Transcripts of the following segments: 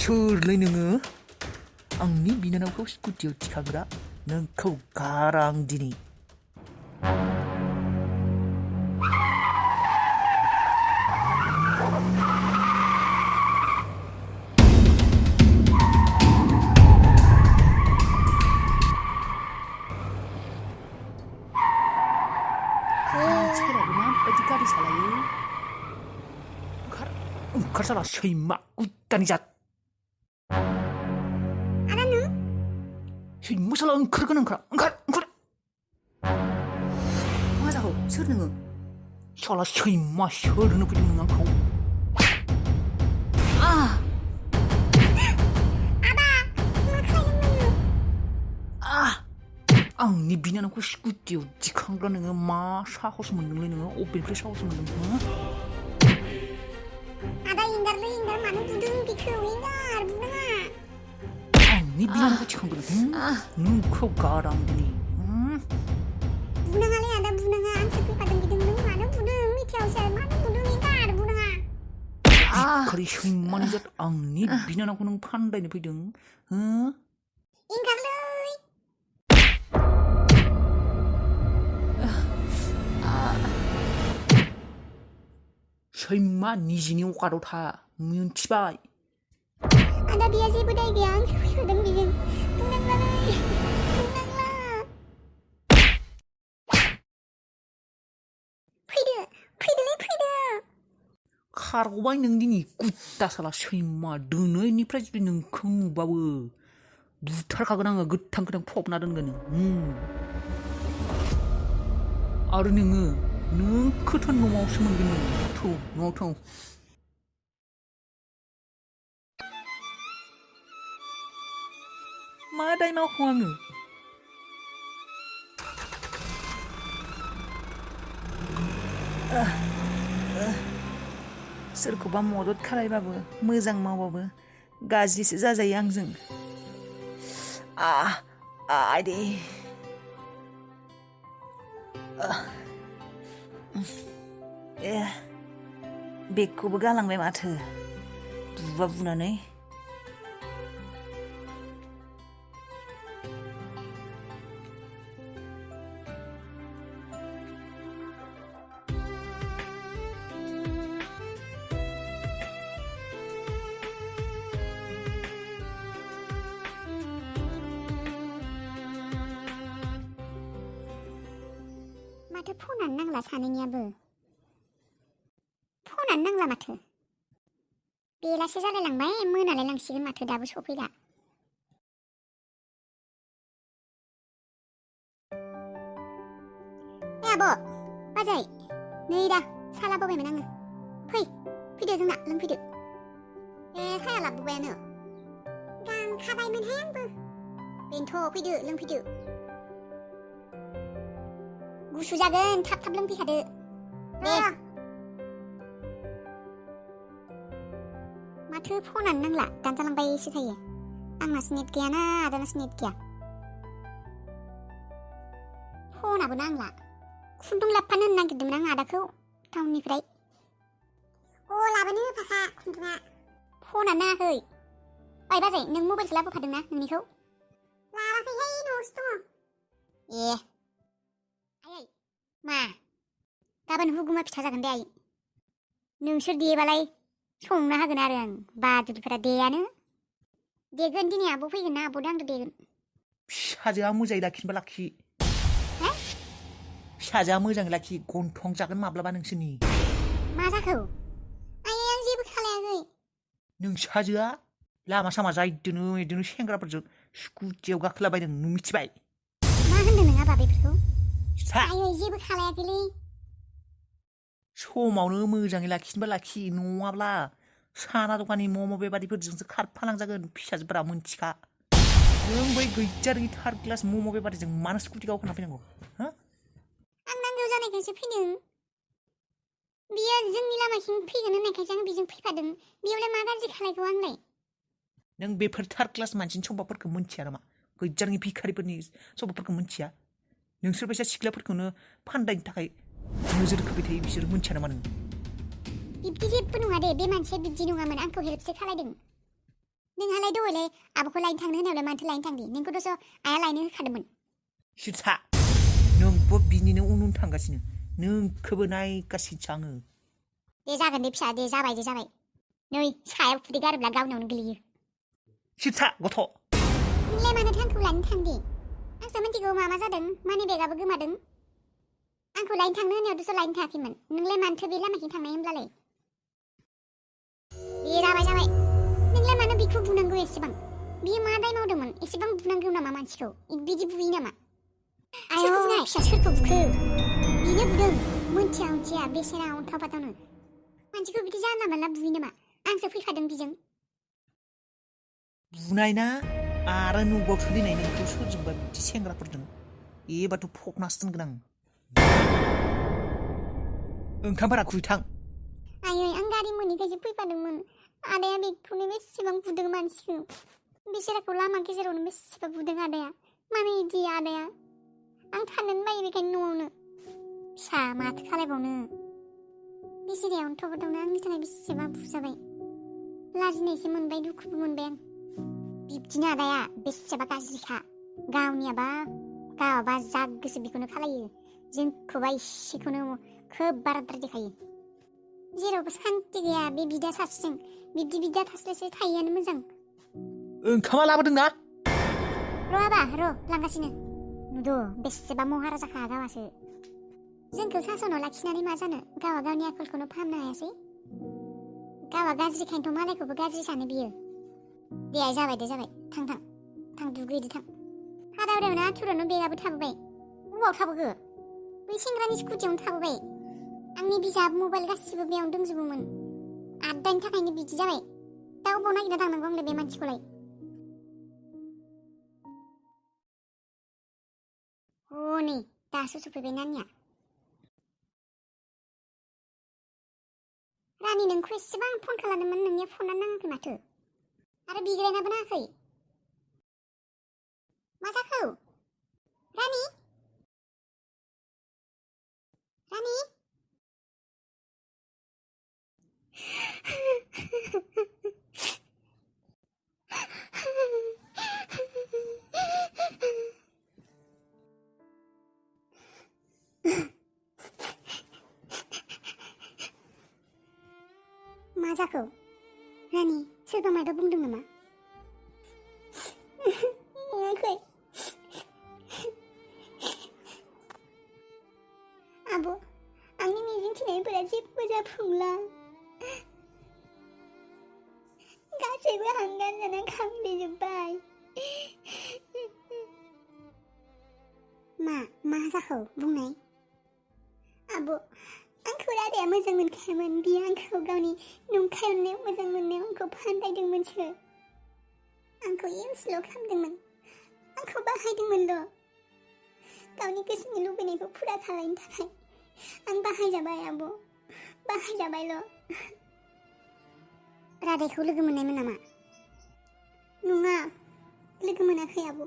सोरलै नोङो आंनि बिनानावखौ स्कुटियाव थिखांग्रा नोंखौ गारा आं दिनै सेरावबो माबायदि गारि सालायो ओंखारसाला सैमा कुत्तानि जात सैमा साला ओंखारगोन ओंखार मा जाखो सोर नोङो साला सैमा सोर होनो फैदों नों आंखौ आंनि बिनानावखौ स्कुटियाव दिखांग्रा नोङो मा साहस मोनदोंलै नोङो अबेनिफ्राय साहस मोनदों आदा इंगारलै इंगार मानो बुदों बिखौ इंगार बुनाङा आंनि बिनानावखौ दिखांग्रा नोंखौ गारा आं दिनै बुनाङालै आदा बुनाङा आंसो फैफादों गिदों नों मानो बुदों मिथियावसो मानो बुदों इंगार बुनाङा भिखारि सैमानि जात आंनि बिनानावखौ नों फानदायनो फैदों इंगारलै सैमा निजिनि अकादाव था मिन्थिबाय आदा बेया जेबो दाय गैया आंसो फैफादों बेजों बुनांलालै बुनांला फैदो खारग'बाय नों दिनै कुत्ता साला सैमा दिनैनिफ्राय जुदि नोंखौ नुबाबो बुथारखागोन आङो गोथां फबना दोनगोन आरो नोंखौथ' न'आवसो मोनगोन नों न'आव थौ मा दाय मावखो आङो सोरखौबा मदद खालायबाबो मोजां मावबाबो गाज्रिसो जाजायो आंजों आदे बेगखौबो गालांबाय माथो बुबा बुनानै माथो फनानो नांला सानैनियाबो फनानो नांला माथो बेलासे जालायलांबाय मोनालाय लांसिगोन माथो दाबो सफैला आब' बाजै नै दा साहा लाबोबायमोन आङो फैदो जोंना लोंफैदो साया लाबोबायानो गांखाबायमोनहाय आंबो बेनोथ' फैदो लोंफैदो गुसु जागोन थाब लोंफैखादो दे माथो फनानो नांला दानजालांबायसो थायो आंनासो नेट गैयाना आदानासो नेट गैया फनाबो नांला खुन्दुं लाबफानो होननो नागिरदोंमोन आं आदाखौ टाउननिफ्राय लाबोनो होफाखा खुन्दुङा फनानो नाङाखै ओइ बाजै नों मबाइलखौ लाबोफादोंना नोंनिखौ लाबाखैहाय न'आवसो दङ आयै मा गाबोन हुगुमा फिथा जागोन दे आयै नोंसोर देबालाय संनो हागोन आरो आं बादुलिफोरा देयानो देगोन दिनै आब' फैगोन ना आब'दो आंदो देगोन फिसाजोआ मोजाङै लाखिनोबा लाखि फिसाजोआ मोजाङै लाखि गन्थं जागोन माब्लाबा नोंसोरनि मा जाखो आयै आं जेबो खालायाखै नोंसाजोआ लामा सामा जायदोनो सेंग्राफोरजों स्कुटियाव गाखोलाबायदों नों मिथिबाय मा होनदों नों आबा बेफोरखौ आयै जेबो खालायाखैलै समावनो मोजाङै लाखिनोबा लाखि नङाब्ला साना दखाननि मम' बेबादिफोरजोंसो खारफालांजागोन फिसाजोफोरा मोनथिखा नों बै गैजारोङि थार्ड क्लास मम' बेबादिजों मानो स्कुटि गाखोना फैनांगौ आं नांगौ जानायखायसो फैदों बियो जोंनि लामाथिं फैगोन होननायखायसो आं बेजों फैफादों बेयावलाय मा गाज्रि खालायखौ आंलाय नों बेफोर थार्ड क्लास मानसिनि स्वभाबफोरखौ मोनथिया नामा गैजारोङि भिखारिफोरनि स्वभाबफोरखौ मोनथिया नोंसोर बायसा सिख्लाफोरखौनो फानदायनो थाखाय नोजोर होबाय थायो बिसोर मोनथिया नामा नों बिब्दि जेबो नङा दे बे मानसिया बिब्दि नङामोन आंखौ हेल्पसो खालायदों नोंहालाय दहायलाय आब'खौ लायनो थांनो होनायावलाय मानोथो लायनो थांदि नोंखौथ' आइया लायनो होखादोंमोन सिरसा नोंबो बिनिनो उन उन थांगासिनो नोंखौबो नायगासिनोसो आङो दे जागोन दे फिसा दे जाबाय नै सायाव खुदै गारोब्ला गावनावनो गोलैयो सिरसा गथ' नोंलाय मानोथो आंखौ लायनो थांदि आंसो मिथिगौ मा जादों मानि बेगाबो गोमादों आंखौ लायनो थांनो होनायावथ' लायनो थाङाखैमोन नोंलाय मानोथो बे लामाथिं थांनाय होनब्लालाय दे जाबाय नोंलाय मानो बिखौ बुनांगौ एसेबां बियो मा दाय मावदोंमोन एसेबां बुनांगौ नामा मानसिखौ बिदि बुयो नामा आयौ फिसा सोरखौ बुखो बिनो बुदों मोनथिया बेसेरा अन्थाव बाथावनो मानसिखौ बिदि जानला मानला बुयो नामा आंसो फैखादों बिजों बुनाय ना आरो न'आव सोलिनाय नोंखौ सोरजोंबा बिदि सेंग्राफोरजों एबाथ' फकनासो दोनगोन आं ओंखामफोरा खुइथां आयै आं गारि मोनैखायसो फैफादोंमोन आदाया बेखौनो बेसेबां बुदों मानसिखौ बेसेराखौ लामा गेजेरावनो बेसेबा बुदों आदाया मानो इदि आदाया आं थानोनो बायो बेखायनो न'आवनो फिसा माथो खालायबावनो बेसेराया अन्थाव बाथावनो आंनि थाखाय बेसेबा बुजाबाय लाजिनायसो मोनबाय दुखुबो मोनबाय आं बिब्दिनो आदाया बेसेबा गाज्रिखा गावाबा जा गोसो बेखौनो खालायो जोंखौबा इसेखौनो खोब बाराद्राय देखायो जेरावबो सान्ति गैया बे बिदा सासेजों बिब्दि बिदा थास्लायस्लाय थायोआनो मोजां ओंखामा लाबोदोंना र' लांगासिनो नुदो बेसेबा महाराजाखा गावासो जोंखौ सासनाव लाखिनानै मा जानो गावा गावनि आखलखौनो फाहामनो हायासै गावा गाज्रिखायनोथ' मालायखौबो गाज्रि सानो बियो दे जाबाय थां दुगैदो थां हादावरायावनो आथुरावनो बेगाबो थाबोबाय बबाव थाबोखो बै सेंग्रानि स्कुटियावनो थाबोबाय आंनि बिजाब मबाइल गासिबो बेयावनो दंजोबोमोन आदानि थाखायनो बिदि जाबाय दा अबाव नागिरना थांनांगौ आंलाय बे मानसिखौलाय हनै दासो सफैबाय नानिया रानि नोंखौ एसेबां फन खालामदोंमोन नोंनिया फना नाङाखै माथो आरो बिग्रायनाबो नाङाखै मा जाखो रानि मा जाखो रानि सोरबा मायबा बुंदों नामा बुङाखै आब' आंनि मिजिंथिनायफोरा जेबो जाफुंला गासैबो हांगार जाना खामग्लिजोब्बाय मा जाखो बुंनाय आब' आंखौ रादाया मोजां मोनखायामोन बियो आंखौ गावनि नंखाय अननायाव मोजां मोननायाव आंखौ फानदायदोंमोनसो आंखौ इउसल' खालामदोंमोन आंखौ बाहायदोंमोनल' गावनि गोसोनि लुबैनायखौ फुरा खालामनो थाखाय आं बाहायजाबाय आब' बाहायजाबायल' रादायखौ लोगो मोननायमोन नामा नङा लोगो मोनाखै आब'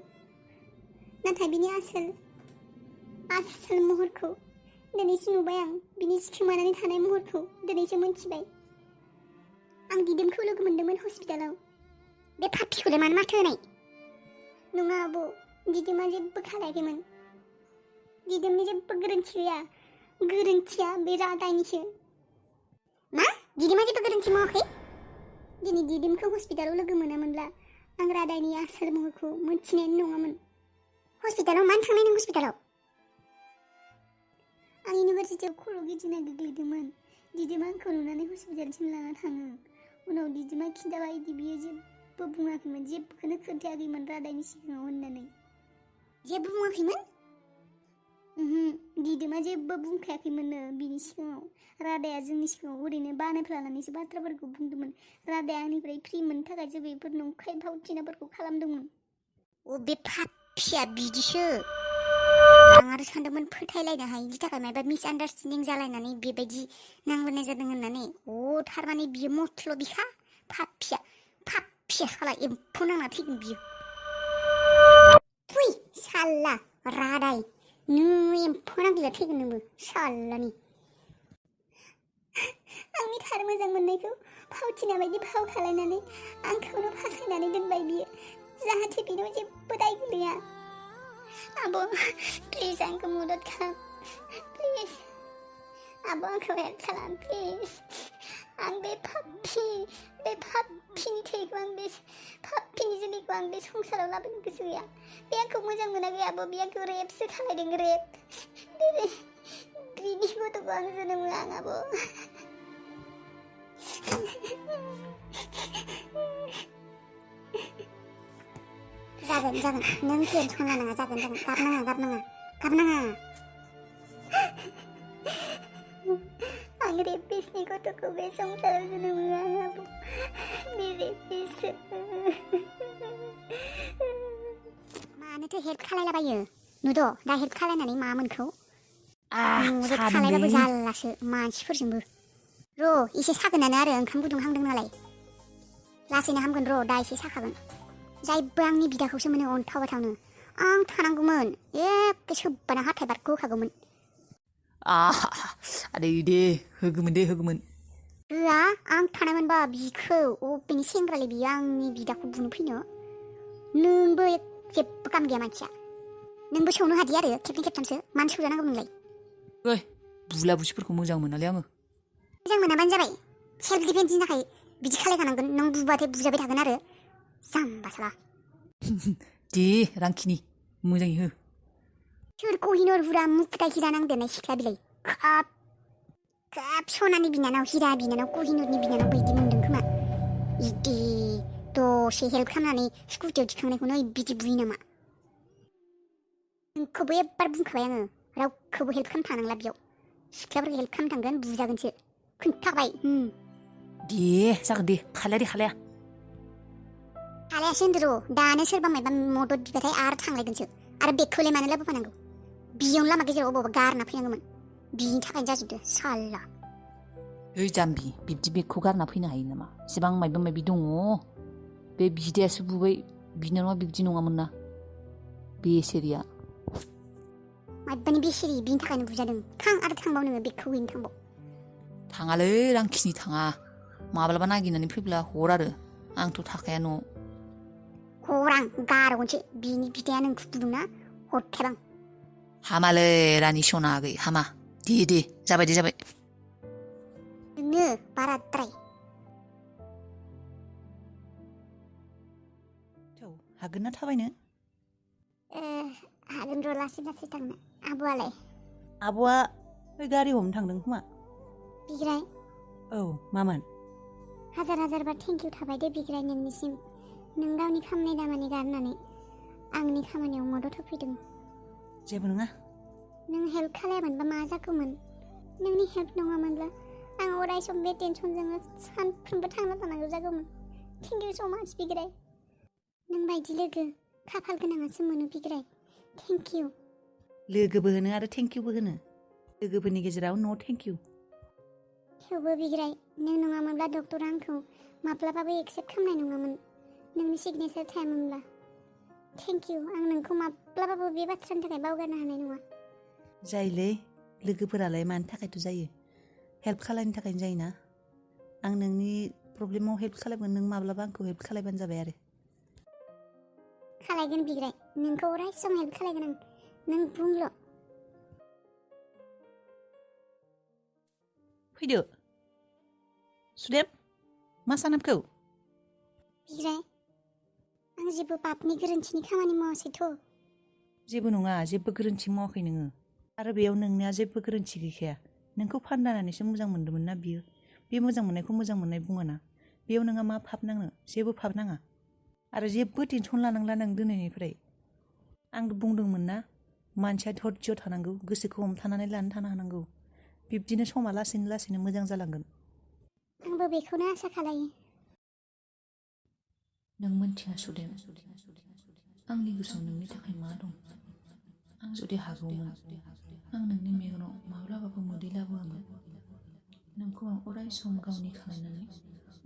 नाथाय बिनि आसोल महरखौ दिनैसो नुबाय आं बिनि सिखोमानानै थानाय महरखौ दिनैसो मोनथिबाय आं दिदोमखौ लोगो मोनदोंमोन हस्पिटालाव बे पापिखौलाय मानो माथो होनाय नङा आब' दिदोमा जेबो खालायाखैमोन दिदोमनि जेबो गोरोन्थि गैया गोरोन्थिया बे रादायनिसो मा दिदोमा जेबो गोरोन्थि मावाखै दिनै दिदोमखौ हस्पिटालाव लोगो मोनामोनब्ला आं रादायनि आसोल महरखौ मोनथिनायानो नङामोन हस्पिटालाव मानो थांनाय नों हस्पिटालाव आं इउनिभार्सिटियाव खर' गिदिंना गोग्लैदोंमोन दिदोमा आंखौ नुनानै हस्पिटालसिम लाना थाङो उनाव दिदोमा खिन्थाबायदि बियो जेबो बुङाखैमोन जेबोखौनो खोन्थायाखैमोन रादायनि सिगाङाव होननानै जेबो बुङाखैमोन दिदोमा जेबो बुंखायाखैमोननो बिनि सिगाङाव रादाया जोंनि सिगाङाव ओरैनो बानायफ्लानानैसो बाथ्राफोरखौ बुंदोंमोन रादाया आंनिफ्राय फ्रि मोननो थाखायसो बेफोर नंखाय फावथिनाफोरखौ खालामदोंमोन बे पापिया बिदिसो आं आरो सानदोंमोन फोथायलायनो हायिनि थाखाय माबा मिसआन्डारस्टेन्डिं जालायनानै बेबायदि नांलायनाय जादों होननानै थारमाने बियो मथलबिखा पापिया साला एम्फौ नांना थैगोन बियो थुइ साला रादाय नों एम्फौ नांगौला थैगोन नोंबो सालानि आंनि थार मोजां मोननायखौ फावथिना बायदि फाव खालायनानै आंखौनो फासायनानै दोनबाय बियो जाहाथे बेनाव जेबो दाय गोलैया आब' प्लिज आंखौ मदद खालाम प्लिज आब' आंखौ हेल्प खालाम प्लिज आं बे पाप्पिनि थैखौ आं बे पाप्पिनि जोलैखौ आं बे संसाराव लाबोनो गोसो गैया बे आंखौ मोजां मोनाखै आब' बे आंखौ रेपसो खालायदों रेप बिनि गथ'खौ आं जोनोम होआ आं आब' जागोन नों टेनसन लानाङा जागोन गाबनाङा आं रेपिस्टनि गथ'खौ बे संसाराव जोनोम होआ आं आब' बे रेपिस्टसो मानोथो हेल्प खालायलाबायो नुद' दा हेल्प खालायनानै मा मोनखौ मदद खालायबाबो जारलासो मानसिफोरजोंबो र' एसे सागोनानो आरो ओंखाम गुदुं हांदों नालाय लासैनो हामगोन र' दा एसे साखागोन जायबो आंनि बिदाखौसो मोनो अन्थाव बाथावनो आं थानांगौमोन एखे सोब्बाना हाथाय बारग' होखागौमोन आदै दे होगौमोन होआ आं थानायमोनबा बिखौ अबेनि सेंग्रालै बियो आंनि बिदाखौ बुनो फैनो नोंबो जेबो काम गैया मानसिया नोंबो सौनो हादि आरो खेबनै खेबथामसो मानो सौजानांगौ नोंलाय ओइ बुला बुसिफोरखौ मोजां मोनालै आङो मोजां मोनाबानो जाबाय सेल्फ डिफेन्सनि थाखाय बिदि खालायखानांगोन नों बुबाथाय बुजाबाय थागोन आरो जाम्बासाला दे रांखिनि मोजाङै हो सोर कहिनर हुरा मुक्ता हिरा नांदेरनाय सिख्ला बिलाइ खाब सनानि बिनानाव हिरा बिनानाव कहिनरनि बिनानाव बायदि मोनदों खोमा इदि दसे हेल्प खालामनानै स्कुटियाव थिखांनायखौनो बिदि बुयो नामा नोंखौबो एबार बुंखाबाय आङो रावखौबो हेल्प खालामनो थानांला बेयाव सिख्लाफोरखौ हेल्प खालामनो थांगोन बुजागोनसो खोन्थाबाय दे जागोन दे खालायासो होनदो र' दानो सोरबा मायबा मदद बिबाथाय आरो थांलायगोनसो आरो बेगखौलाय मानो लाबोफानांगौ बियावनो लामा गेजेराव अबावबा गारना फैनांगौमोन बिनि थाखायनो जाजोबदो साल्ला ओइ जाम्बि बिब्दि बेगखौ गारना फैनो हायो नामा एसेबां माबि दङ बे बिदायासो बुबाय बिनानावा बिब्दि नङामोन ना बेसेरिया मायबानि बेसेरि बिनि थाखायनो बुजादों थां आरो थांबाव नोङो बेगखौ हैनो थांबाव थाङालै रांखिनि थाङा माब्लाबा नागिरनानै फैब्ला हर आरो आंथ' थाखाया न'आव हरां गारगोनसो बिनि बिदाया नोंखौ बुदोंना हरथारां हामालै रानि सना आगै हामा दे जाबाय नोङो बाराद्राय हागोन ना थाबायनो हागोन र' लासै थांनो आब'आलाय आब'आ बै गारि हमनो थांदों खोमा बिग्राय औ मामोन हाजार बार थेंक इउ थाबाय दे बिग्राय नोंनिसिम नों गावनि खामानि दामानि गारनानै आंनि खामानियाव मदद होफैदों जेबो नङा नों हेल्प खालायामोनबा मा जागौमोन नोंनि हेल्प नङामोनब्ला आं अराय सम बे टेनसनजोंनो सानफ्रोमबो थांना थानांगौ जागौमोन थेंक इउ स' माच बिग्राय नों बायदि लोगो खाफाल गोनाङासो मोनो बिग्राय थेंक इउ लोगोबो होनो आरो थेंक इउबो होनो लोगोफोरनि गेजेराव नो थेंक इउ थेवबो बिग्राय नों नङामोनब्ला डक्टरा आंखौ माब्लाबाबो एक्सेप्ट खालामनाय नङामोन नोंनि सिगनेचार थायामोनब्ला थेंक इउ आं नोंखौ माब्लाबाबो बे बाथ्रानि थाखाय बावगारनो हानाय नङा जायोलै लोगोफोरालाय मानि थाखायथ' जायो हेल्प खालायनो थाखायनो जायोना आं नोंनि प्रब्लेमाव हेल्प खालायगोन नों माब्लाबा आंखौ हेल्प खालायबानो जाबाय आरो खालायगोन बिग्राय नोंखौ अराय सम हेल्प खालायगोन आं नों बुंल' फैदो सुदेब मा सानाबखौ बिग्राय आं जेबो पापनि गोरोन्थिनि खामानि मावासैथ' जेबो नङा जेबो गोरोन्थि मावाखै नोङो आरो बेयाव नोंनिया जेबो गोरोन्थि गैखाया नोंखौ फानदानानैसो मोजां मोन्दोंमोन ना बियो बे मोजां मोननायखौ मोजां मोननाय बुङाना बेयाव नोंहा मा पाप नाङो जेबो पाप नाङा आरो जेबो टेनसन लानांला नों दिनैनिफ्राय आं बुंदोंमोन ना मानसिया धैर्य थानांगौ गोसोखौ हमथानानै लानो थानो हानांगौ बिब्दिनो समा लासैनो मोजां जालांगोन आंबो बेखौनो आसा खालायो नों मोनथिया सुदेम आंनि गोसोआव नोंनि थाखाय मा दं आं जुदि हागौमोन आं नोंनि मेगनाव माब्लाबाबो मोदै लाबोआमोन नोंखौ आं अराय सम गावनि खालायनानै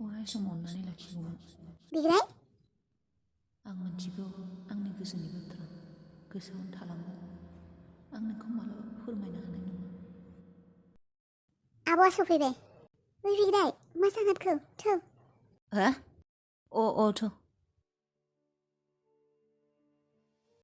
अराय सम अननानै लाखिगौमोन बिग्राय आं मिथिगौ आंनि गोसोनि बाथ्रा गोसोआवनो थालांगोन आं नोंखौ मालाबाबो फोरमायनो हानाय नङा आब'आ सफैबाय Oi, Vidai, मा सांगातखौ? थौ. हा? अ थ'